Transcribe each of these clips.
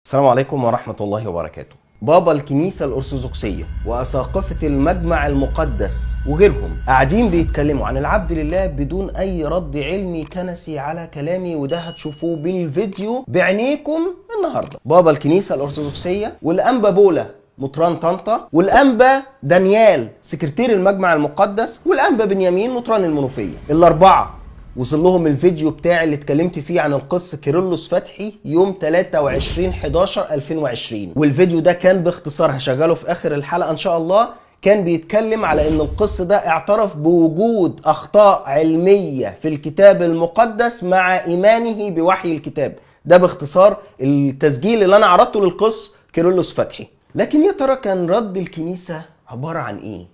السلام عليكم ورحمة الله وبركاته. بابا الكنيسة الأرثوذكسية وأساقفة المجمع المقدس وغيرهم قاعدين بيتكلموا عن العبد لله بدون أي رد علمي كنسي على كلامي، وده هتشوفوه بالفيديو بعينيكم النهاردة. بابا الكنيسة الأرثوذكسية والأنبا بولا مطران طنطا، والأنبا دانيال سكرتير المجمع المقدس، والأنبا بنيامين مطران المنوفية، الأربعة وصل لهم الفيديو بتاعي اللي اتكلمت فيه عن القس كيرلس فتحي يوم 23/11/2020. والفيديو ده كان باختصار هشغله في اخر الحلقة ان شاء الله، كان بيتكلم على ان القس ده اعترف بوجود اخطاء علمية في الكتاب المقدس مع ايمانه بوحي الكتاب. ده باختصار التسجيل اللي انا عرضته للقس كيرلس فتحي. لكن يا ترى كان رد الكنيسة عبارة عن ايه؟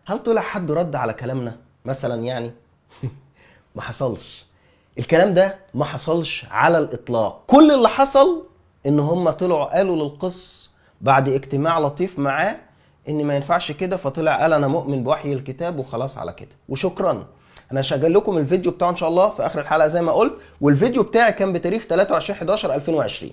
هل طلع حد رد على كلامنا مثلا؟ يعني ما حصلش الكلام ده، ما حصلش على الاطلاق. كل اللي حصل ان هم طلعوا قالوا للقس بعد اجتماع لطيف معاه ان ما ينفعش كده، فطلع قال انا مؤمن بوحي الكتاب وخلاص على كده وشكرا. انا هشغل لكم الفيديو بتاعه ان شاء الله في اخر الحلقة زي ما قلت، والفيديو بتاعي كان بتاريخ 23/11/2020.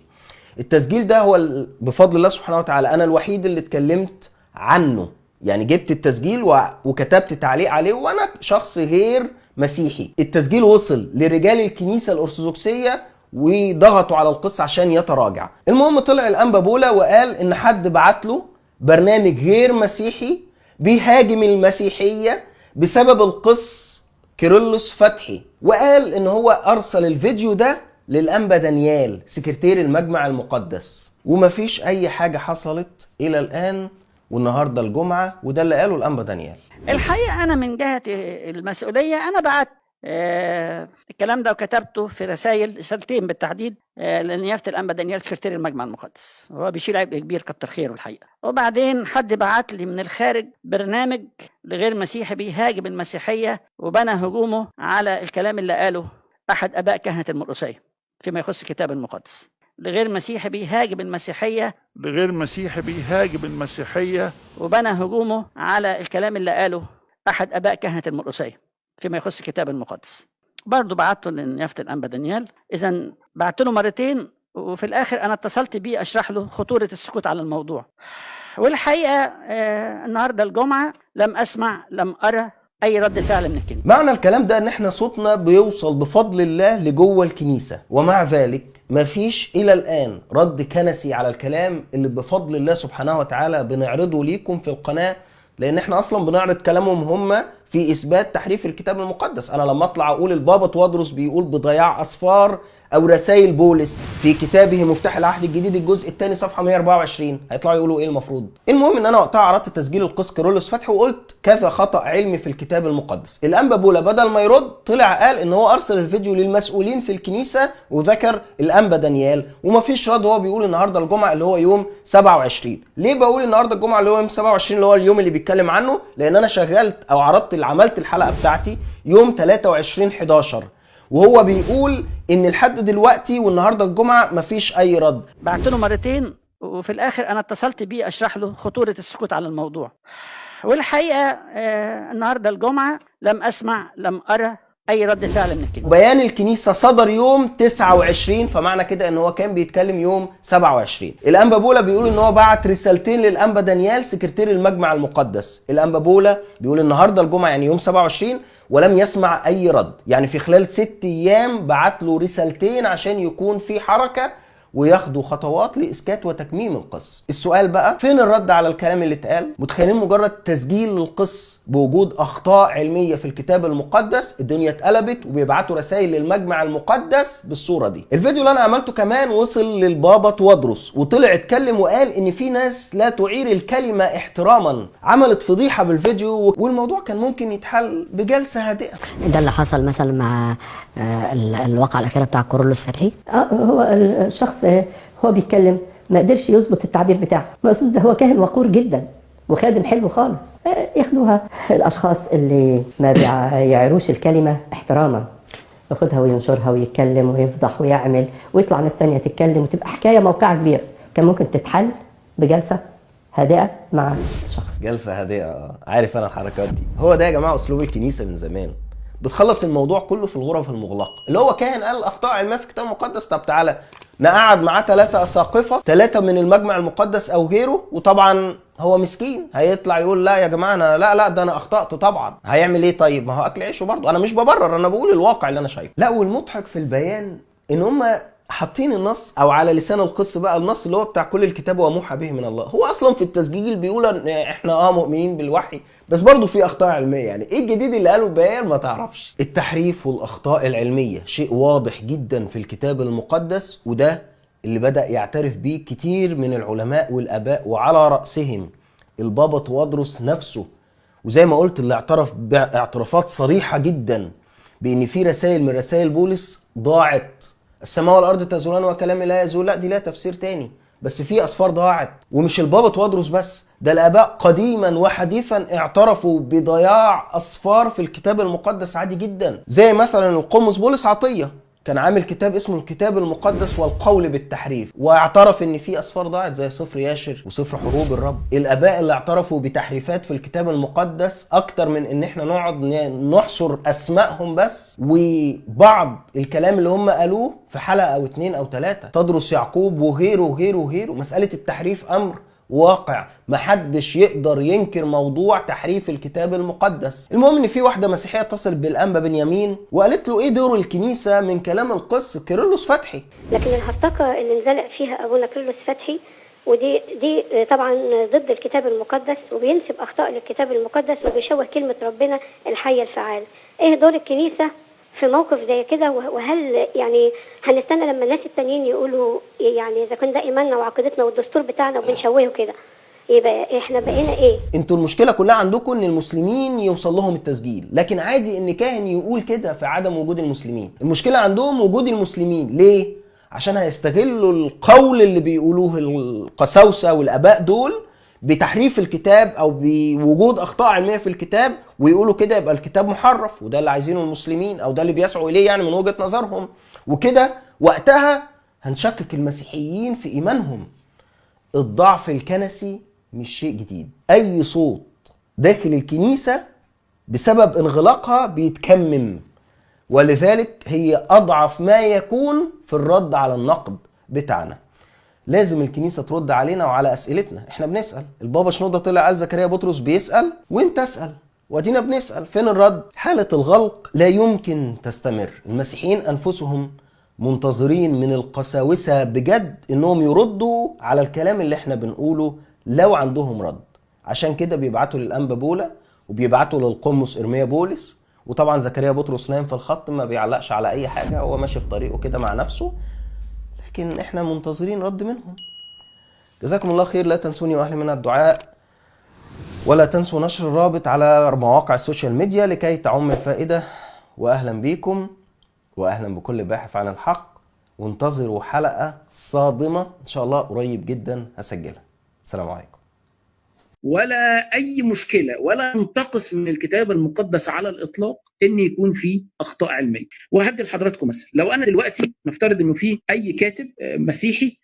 التسجيل ده هو بفضل الله سبحانه وتعالى انا الوحيد اللي اتكلمت عنه، يعني جبت التسجيل وكتبت تعليق عليه وانا شخص غير مسيحي. التسجيل وصل لرجال الكنيسة الأرثوذكسية وضغطوا على القس عشان يتراجع. المهم طلع الأنبا بولا وقال إن حد بعت له برنامج غير مسيحي بيهاجم المسيحية بسبب القس كيرلس فتحي، وقال إن هو أرسل الفيديو ده للأنبا دانيال سكرتير المجمع المقدس، ومفيش أي حاجة حصلت إلى الآن، والنهارده الجمعة، وده اللي قاله الأنبا دانيال. الحقيقة أنا من جهة المسؤولية أنا بعت الكلام ده وكتبته في رسائل، رسالتين بالتحديد، لنيافة الأنبا دانيال سكرتير المجمع المقدس. هو بيشيل عبء كبير كتر خيره الحقيقة. وبعدين حد بعت لي من الخارج برنامج لغير مسيحي بيهاجم المسيحية، وبنى هجومه على الكلام اللي قاله أحد آباء كهنة المرقسية فيما يخص الكتاب المقدس. لغير مسيحي بيهاجم المسيحية، لغير مسيحي بيهاجم المسيحية، وبنى هجومه على الكلام اللي قاله أحد آباء كهنة المرقسية فيما يخص الكتاب المقدس. برضه بعته لنيافة الأنبا دانيال. إذا بعت له مرتين، وفي الآخر أنا اتصلت بيه أشرح له خطورة السكوت على الموضوع. والحقيقة النهاردة الجمعة لم أسمع لم أرى أي رد فعل من الكنيسة. معنى الكلام ده ان احنا صوتنا بيوصل بفضل الله لجوه الكنيسة، ومع ذلك مفيش الى الان رد كنسي على الكلام اللي بفضل الله سبحانه وتعالى بنعرضه ليكم في القناة، لان احنا اصلا بنعرض كلامهم هم في اثبات تحريف الكتاب المقدس. انا لما اطلع اقول البابا توادرس بيقول بضياع اسفار او رسائل بولس في كتابه مفتاح العهد الجديد الجزء الثاني صفحة 124، هيطلعوا يقولوا ايه المفروض؟ المهم ان انا وقتها عرضت تسجيل القس كيرلس فتحي وقلت كذا خطا علمي في الكتاب المقدس. الانبا بولا بدل ما يرد طلع قال ان هو ارسل الفيديو للمسؤولين في الكنيسة وذكر الانبا دانيال، ومفيش رد. هو بيقول النهارده الجمعة اللي هو يوم 27. ليه بقول النهارده الجمعة اللي هو يوم 27 اللي هو اليوم اللي بيتكلم عنه؟ لان انا شغلت او عرضت عملت الحلقة بتاعتي يوم 23/11، وهو بيقول ان لحد دلوقتي والنهارده الجمعة مفيش اي رد. بعت له مرتين، وفي الاخر انا اتصلت بيه اشرح له خطورة السكوت على الموضوع. والحقيقة النهارده الجمعة لم اسمع لم ارى اي رد فعل من الكنيسة. بيان الكنيسة صدر يوم 29، فمعنى كده ان هو كان بيتكلم يوم 27. الانبا بولا بيقول ان هو بعت رسالتين للانبا دانيال سكرتير المجمع المقدس. الانبا بولا بيقول النهارده الجمعة يعني يوم 27 ولم يسمع اي رد، يعني في خلال 6 ايام بعت له رسالتين عشان يكون في حركة وياخدوا خطوات لاسكات وتكميم القس. السؤال بقى فين الرد على الكلام اللي اتقال؟ متخيلين مجرد تسجيل للقس بوجود اخطاء علمية في الكتاب المقدس الدنيا اتقلبت وبيبعتوا رسائل للمجمع المقدس بالصورة دي. الفيديو اللي انا عملته كمان وصل للبابا توادرس وطلع اتكلم وقال ان في ناس لا تعير الكلمة احتراما، عملت فضيحة بالفيديو، والموضوع كان ممكن يتحل بجلسة هادئة. ده اللي حصل مثلا مع الواقعة الاخيرة بتاع كورولوس فتحي. هو الشخص هو بيتكلم ما قدرش يظبط التعبير بتاعه. المقصود ده هو كاهن وقور جدا وخادم حلو خالص. ياخدوها الاشخاص اللي ما بيعيروش الكلمة احتراما، ياخدها وينشرها ويتكلم ويفضح ويعمل ويطلع ناس ثانية تتكلم وتبقى حكاية موقعه كبيرة. كان ممكن تتحل بجلسة هادئة مع الشخص. جلسه هادئة، عارف انا الحركات دي. هو ده يا جماعة اسلوب الكنيسة من زمان، بتخلص الموضوع كله في الغرف المغلقة. اللي هو كاهن قال اخطاء علمية في الكتاب المقدس، طب تعالى نقعد معاه 3 اساقفه، 3 من المجمع المقدس او غيره، وطبعا هو مسكين هيطلع يقول لا يا جماعة انا لا ده انا اخطأت. طبعا هيعمل ايه؟ طيب ما هو اكل عيشه برضه، انا مش ببرر، انا بقول الواقع اللي انا شايفه. لا، والمضحك في البيان ان هم حاطين النص او على لسان القس بقى النص اللي هو بتاع كل الكتاب وموحى به من الله. هو اصلا في التسجيل بيقول ان احنا مؤمنين بالوحي، بس برضه في اخطاء علمية. يعني ايه الجديد اللي قاله البيان؟ ما تعرفش. التحريف والاخطاء العلمية شيء واضح جدا في الكتاب المقدس، وده اللي بدأ يعترف بيه كتير من العلماء والاباء، وعلى رأسهم البابا توادرس نفسه. وزي ما قلت اللي اعترف باعترافات صريحه جدا بان في رسائل من رسائل بولس ضاعت. السماء والارض تزولان وكلامي لا يزول، لا دي لا تفسير تاني، بس في اسفار ضاعت. ومش البابا توادرس بس، ده الاباء قديما وحديثا اعترفوا بضياع اسفار في الكتاب المقدس عادي جدا. زي مثلا القمص بولس عطية كان عامل كتاب اسمه الكتاب المقدس والقول بالتحريف، واعترف ان في اسفار ضاعت زي سفر ياشر وسفر حروب الرب. الاباء اللي اعترفوا بتحريفات في الكتاب المقدس اكتر من ان احنا نقعد نحصر اسمائهم بس وبعض الكلام اللي هم قالوه في حلقة او 2 او 3. تدرس يعقوب وغيره وغيره وغيره. مسالة التحريف امر واقع، محدش يقدر ينكر موضوع تحريف الكتاب المقدس. المهم ان في واحدة مسيحية اتصلت بالانبا بنيامين وقالت له ايه دور الكنيسة من كلام القس كيرلس فتحي. لكن الهرطقه اللي انزلق فيها ابونا كيرلس فتحي، ودي طبعا ضد الكتاب المقدس، وبينسب اخطاء للكتاب المقدس، وبيشوه كلمة ربنا الحية الفعالة. ايه دور الكنيسة في موقف زي كده؟ وهل يعني هنستنى لما الناس التانيين يقولوا يعني اذا كان ده ايماننا وعقيدتنا والدستور بتاعنا وبنشوهه كده، يبقى احنا بقينا ايه؟ انتوا المشكلة كلها عندكم ان المسلمين يوصل لهم التسجيل، لكن عادي ان كاهن يقول كده في عدم وجود المسلمين. المشكلة عندهم وجود المسلمين، ليه؟ عشان هيستغلوا القول اللي بيقولوه القساوسة والاباء دول بتحريف الكتاب او بوجود اخطاء علمية في الكتاب، ويقولوا كده يبقى الكتاب محرف، وده اللي عايزينه المسلمين او ده اللي بيسعوا اليه يعني من وجهه نظرهم. وكده وقتها هنشكك المسيحيين في ايمانهم. الضعف الكنسي مش شيء جديد، اي صوت داخل الكنيسة بسبب انغلاقها بيتكمم، ولذلك هي اضعف ما يكون في الرد على النقد بتاعنا. لازم الكنيسة ترد علينا وعلى اسئلتنا. احنا بنسال، البابا شنودة طلع قال زكريا بطرس بيسال وانت اسال، وادينا بنسال، فين الرد؟ حاله الغلق لا يمكن تستمر. المسيحيين انفسهم منتظرين من القساوسة بجد انهم يردوا على الكلام اللي احنا بنقوله لو عندهم رد. عشان كده بيبعتوا للانبا بولا وبيبعتوا للقمص ارميا بولس، وطبعا زكريا بطرس نايم في الخط ما بيعلقش على اي حاجة، هو ماشي في طريقه كده مع نفسه، لكن احنا منتظرين رد منهم. جزاكم الله خير، لا تنسوني واهلي من الدعاء، ولا تنسوا نشر الرابط على مواقع ال social media لكي تعم الفائدة. واهلا بيكم واهلا بكل باحث عن الحق، وانتظروا حلقة صادمة ان شاء الله قريب جدا هسجلها. السلام عليكم. ولا أي مشكلة ولا ينتقص من الكتاب المقدس على الإطلاق إن يكون فيه أخطاء علمية. وهدي لحضراتكم مثلا، لو أنا دلوقتي نفترض إنه في أي كاتب مسيحي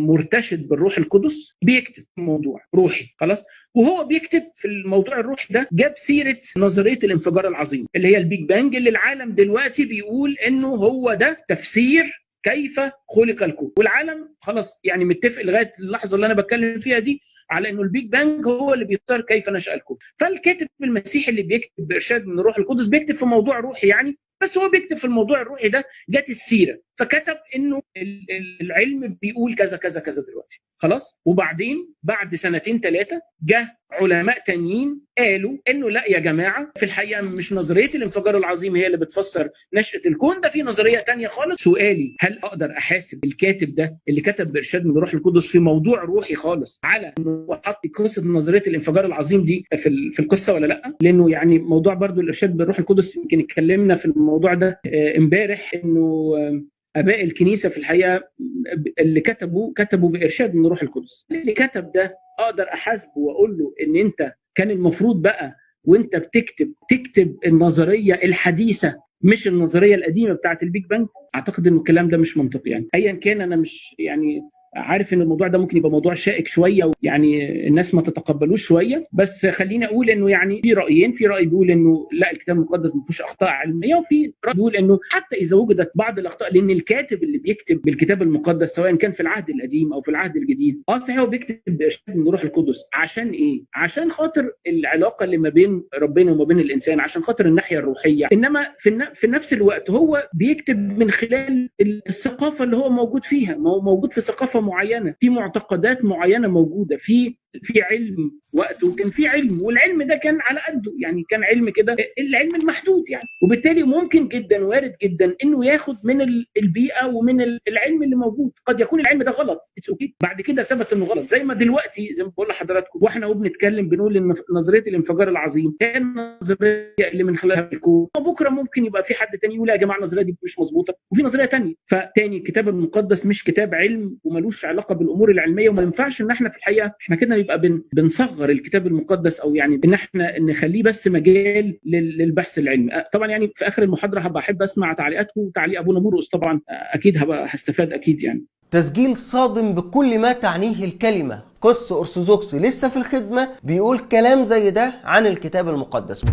مرتشد بالروح القدس بيكتب موضوع روحي، خلاص، وهو بيكتب في الموضوع الروحي ده جاب سيرة نظرية الانفجار العظيم اللي هي ال Big Bang، اللي العالم دلوقتي بيقول إنه هو ده تفسير كيف خلق الكون، والعالم خلاص يعني متفق لغاية اللحظة اللي انا بتكلم فيها دي على انه ال Big Bang هو اللي بيفسر كيف نشأ الكون. فالكاتب المسيحي اللي بيكتب بارشاد من الروح القدس بيكتب في موضوع روحي يعني، بس هو بيكتب في الموضوع الروحي ده جت السيرة فكتب انه العلم بيقول كذا كذا كذا دلوقتي، خلاص. وبعدين بعد سنتين ثلاثة جه علماء تانيين قالوا انه لا يا جماعة، في الحقيقة مش نظرية الانفجار العظيم هي اللي بتفسر نشاة الكون، ده في نظرية تانية خالص. سؤالي، هل اقدر احاسب الكاتب ده اللي كتب بارشاد من الروح القدس في موضوع روحي خالص على انه حط قصة نظرية الانفجار العظيم دي في القصة ولا لا؟ لانه يعني موضوع برضو الارشاد بالروح القدس يمكن اتكلمنا في الموضوع ده امبارح، انه اباء الكنيسة في الحقيقة اللي كتبوا بارشاد من الروح القدس. اللي كتب ده اقدر احاسبه واقول له ان انت كان المفروض بقى وانت بتكتب تكتب النظرية الحديثة مش النظرية القديمة بتاعه ال Big Bang؟ اعتقد انه الكلام ده مش منطقي. يعني ايا كان، انا مش يعني عارف ان الموضوع ده ممكن يبقى موضوع شائك شوية، يعني الناس ما تتقبلوش شوية، بس خليني اقول انه يعني في رايين، في راي بيقول انه لا الكتاب المقدس ما فيهوش اخطاء علمية، وفي راي بيقول انه حتى اذا وجدت بعض الاخطاء، لان الكاتب اللي بيكتب بالكتاب المقدس سواء كان في العهد القديم او في العهد الجديد، صحيح هو بيكتب بارشاد من روح القدس، عشان ايه؟ عشان خاطر العلاقة اللي ما بين ربنا وما بين الانسان، عشان خاطر الناحية الروحية، انما في نفس الوقت هو بيكتب من خلال الثقافة اللي هو موجود فيها، ما هو موجود في ثقافة معينة، في معتقدات معينة موجودة، في علم وقته كان في علم، والعلم ده كان على قده، يعني كان علم كده، العلم المحدود يعني، وبالتالي ممكن جدا وارد جدا انه ياخد من البيئة ومن العلم اللي موجود. قد يكون العلم ده غلط، it's okay، بعد كده ثبت انه غلط، زي ما دلوقتي زي ما بقول لحضراتكم واحنا وبنتكلم بنقول ان نظرية الانفجار العظيم هي النظرية اللي من خلالها الكون، وبكره ممكن يبقى في حد تاني يقول يا جماعة النظرية دي مش مظبوطة وفي نظرية تانية. فتاني الكتاب المقدس مش كتاب علم وملوش علاقة بالامور العلمية، وما ينفعش ان احنا في الحقيقة احنا كده يبقى بنصغر الكتاب المقدس، او يعني ان احنا نخليه بس مجال للبحث العلمي. طبعا يعني في اخر المحاضرة هبقى احب اسمع تعليقاتكم وتعليق ابونا مرقس، طبعا اكيد هبقى هستفاد اكيد يعني. تسجيل صادم بكل ما تعنيه الكلمة، قس ارثوذكسي لسه في الخدمة بيقول كلام زي ده عن الكتاب المقدس.